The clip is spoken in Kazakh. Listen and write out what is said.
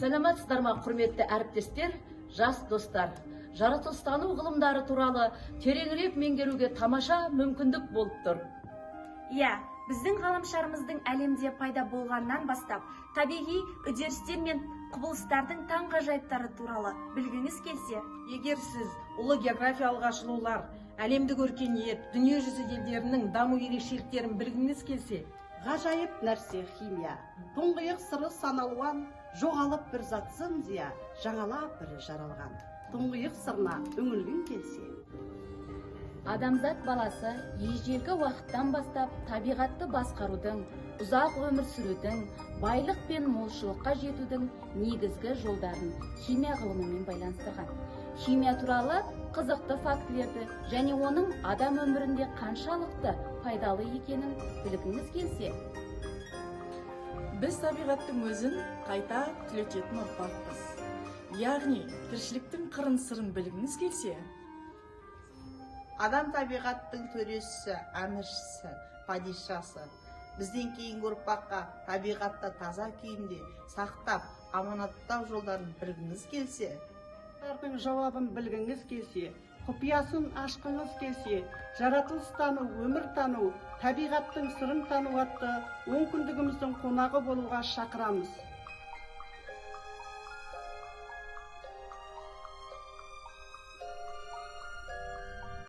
Саламатсыздар ма, құрметті әріптестер, жас достар! Жаратылыстану ғылымдары туралы тереңірек меңгеруге тамаша мүмкіндік болып тұр. Иә, біздің ғаламшарымыздың әлемде пайда болғаннан бастап, табиғи үдерістер мен құбылыстардың таңғажайыптары туралы білгіңіз келсе, Егер сіз ұлы географиялық ашылулар, әлемдік өркениет, дүниежүзі елдерінің даму ерекшеліктерін білгіңіз келсе, Ғажайып нәрсе химия, тұңғиық сыры сан алуан, жоғалып бір зат зым-зия, жаңалап бірі жаралған. Тұңғиық сырына үңілгің келсе, Адамзат баласы ежелгі уақыттан бастап табиғатты басқарудың, ұзақ өмір сүрудің, байлық пен молшылыққа жетудің негізгі жолдарын химия ғылымымен байланыстырған. Химия туралы қызықты фактілерді және оның адам өмірінде қаншалықты пайдалы екенін білгіңіз келсе, Біз табиғаттың өзін қайта түлететін ұрпақпыз. Яғни тіршіліктің қырын сырын білгіңіз келсе, Адам табиғаттың төрешісі, әміршісі, падишасы. Бізден кейінгі ұрпаққа табиғатты таза күйінде сақтап, аманаттау жолдарын білгіңіз келсе, Сұрақтардың жауабын білгіңіз келсе, құпиясын ашқыңыз келсе, жаратылыстану, өмір тану, табиғаттың сырын тану атты онкүндігіміздің қонағы болуға шақырамыз.